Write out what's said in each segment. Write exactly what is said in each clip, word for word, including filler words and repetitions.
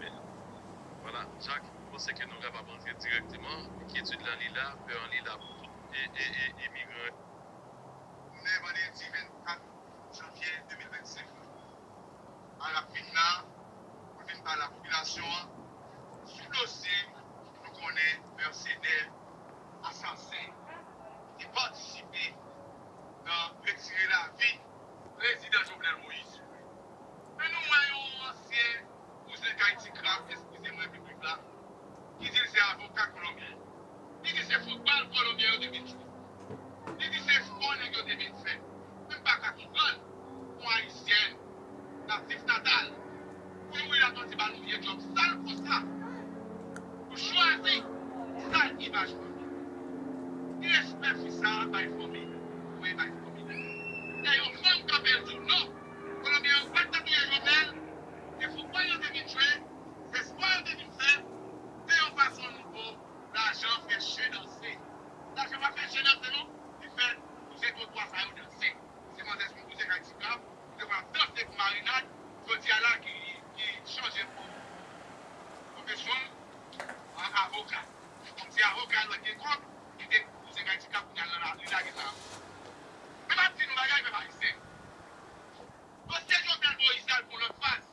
Men, vwala, Jacques, mwen panse ke nou kapab antre dirèkteman. Enkyetid lan li la, pè an li la pou tout e, e, e, imigran. Jounen vandredi vennkat janvye de mil vennsenk la, Arab vin la pou l vin pale a popilasyon an sou dosye nou konnen mèsenè, asasen ki patisipe nan retire lavi prezidan Jovenel Moïse. Men nou wè yon ansyen kouzen Kay Ti Krab, eskize mwen piblik la, ki di l se avoka Kolonbyen. Li di se foutbòl Kolonbyen yo te vin jwe. Li di se spò nèg yo te vin fè. Men m pa ka konprann yon Ayisyen natif natal pou yo mouri lakay ti ba nou vye djòb sal konsa. Pou chwazi sal imaj fanmi. Ki respè fi sa a bay fanmi? Voye bay fanmi. Lè yon fanm kanpe l di w non, Kolonbyen yo pa t nan touye Jovenel, se foutbòl yo te vin jwe, se spò yo te vin fè, se yon fason nouvo lajan fè chen danse. Lajan pa fè chen danse non, li fè kouzen twotwa sa yo danse. Se manzè sou kouzen Kay Ti Krab, ki te konn ap danse pou marinad, jodi a la ki, ki chanje pou pwofesyon l an avoka. Donk se avoka l wè gen kòb, ki te kouzen Kay Ti Krab pou l al nan lari lage sa. Men m ap di nou bagay, pèp ayisyen. Dosye Jovenel Moïse la pou lòt faz.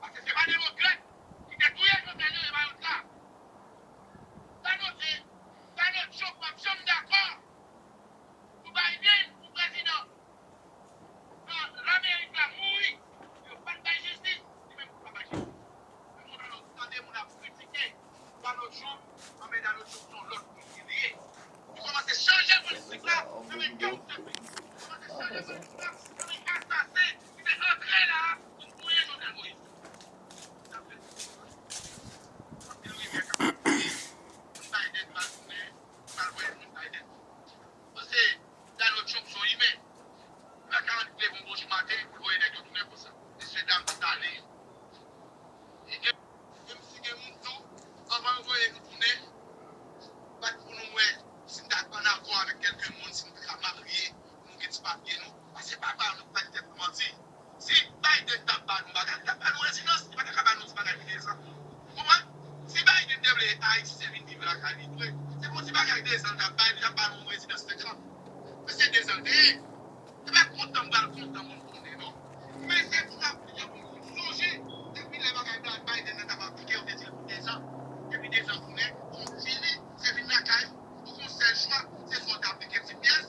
Paske se pa demokrat ki te touye Jovenel yo, e pa yo sa. Donald, Donald Trump p ap janm dakò pou Biden pou prezidan Lamerik la mouri, yo pa t bay jistis, li menm pou pa bay jistis. Tande moun ap kritike Donald Trump, anben Donald Trump se yon lòt moun ki li ye. Li kòmanse chanje politik la nan men gang. Li kòmanse chanje politik la nan men asasen ki te antre la a pou touye Jovenel Moïse. Anpil rivyè k ap koule. Biden pral tounen, pral voye moun Biden. Paske Donald Trump se yon imen. Li pa ka annik leve yon bon jou maten pou l voye nèg yo tounen konsa. Mesye dam, tout ale. E gen, menm si gen moun tou, anvan yo voye nou tounen, bat pou nou wè si n ta ann akò avèk kèlke moun, si nou ta ka marye, pou nou gen ti papye nou. Paske papa nou pa t tèt nou manti. Si Biden t ap ba nou bagay, li t ap ba nou rezidans, li pa ta ka ba nou ti bagay ki dezan. Ou konprann? Si Biden te vle Ayisyen vin viv lakay li vre, se pou ti bagay dezan li t ap bay, li t ap ba nou yon rezidans federal. Men se dezan l te ye. Se pa kontan m pral kontan moun konnen non. Men se pou n ap pran pou nou sonje, depi lè bagay Biden nan t ap aplike, yo te di l pou dezan. Depi dezan tounen, pou nou fini, se vin lakay ou, ou gon sèl chwa, se swa w ta aplike ti pyès,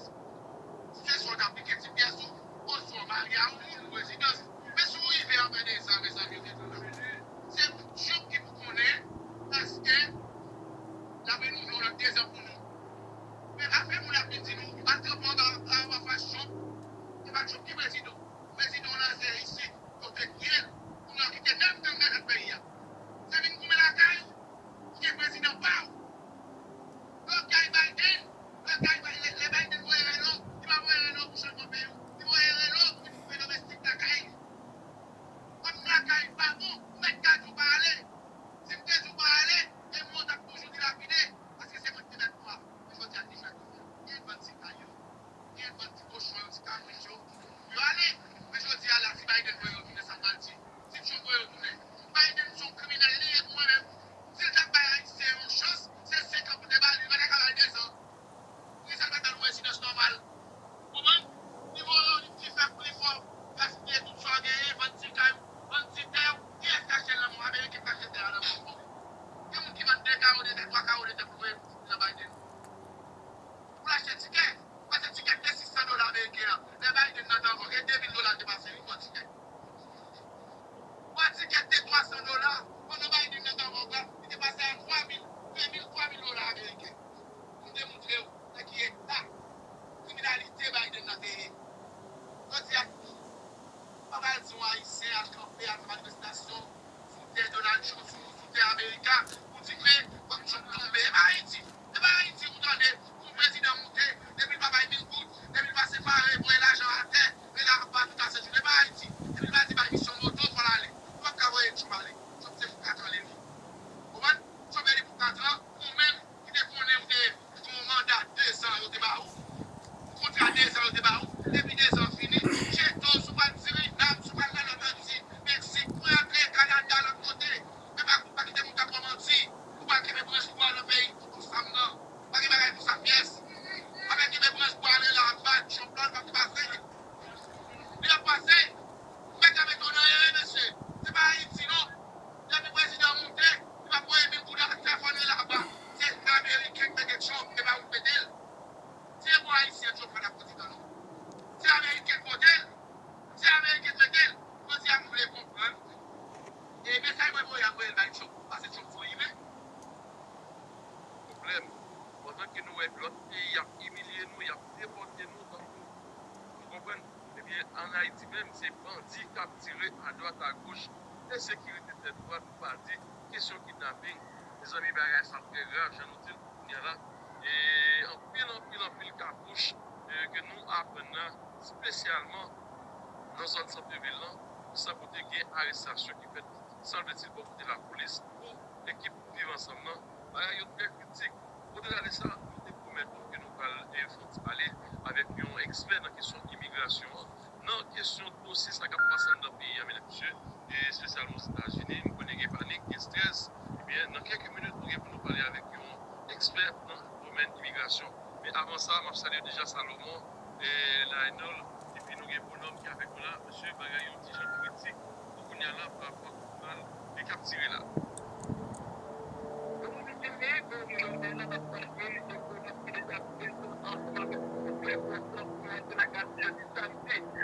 se swa w ta aplike ti pyès ou, oswa w marye a yon moun ou rezidans. Men si w rive apre dezan, mezanmi, ou te tounen. Se Trump ki pou konnen èske l ap renouvle yon lòt dezan pou nou. Men afè moun ap vin di nou, al kanpe anba, anba fas Trump, se pa Trump ki prezidan. y ap voye l bay Trump, pase Trump se yon imen. Pwoblèm, pandan ke nou wè lòt peyi ap imilye nou, y ap depòte nou, tankou, nou konprann, ebyen, ann Ayiti menm, se bandi k ap tire adwat agoch, ensekirite tèt dwat, nou pa di, kesyon kidnaping, mezanmi, bagay sa trè grav, jan nou di l kounye a la, e anpil, anpil, anpil katouch, e, ke nou aprann la, espesyalman nan zòn sant vil lan, san kote gen arestasyon ki fèt, sanble-t-il, bò kote lapolis pou ekip Viv Ansanm nan. Bagay yo trè kritik. Odela de sa, nou te pwomèt nou ke nou pral, e, fè yon ti pale avèk yon ekspè nan kesyon imigrasyon an, nan kesyon dosye sa k ap pase anndan peyi a, medam, mesye, e espesyalman Ozetazini. M konnen gen panik, gen estrès. Ebyen, nan kèk minit, nou gen pou nou pale avèk yon ekspè nan domèn imigrasyon. Men avan sa, m ap salye deja Salomon, e, Lionel, epi nou gen Bonòm ki avèk nou la. Mesye, bagay yo ti jan kritik pou kounye a la pa rapò ak jounal li k ap tire la. Dominiken, Bonòm, Lionel, n ap salye, e, Bonòm ki deja prezan ansanm avèk nou, frè Bonòm, nan Senakal, jodi samdi.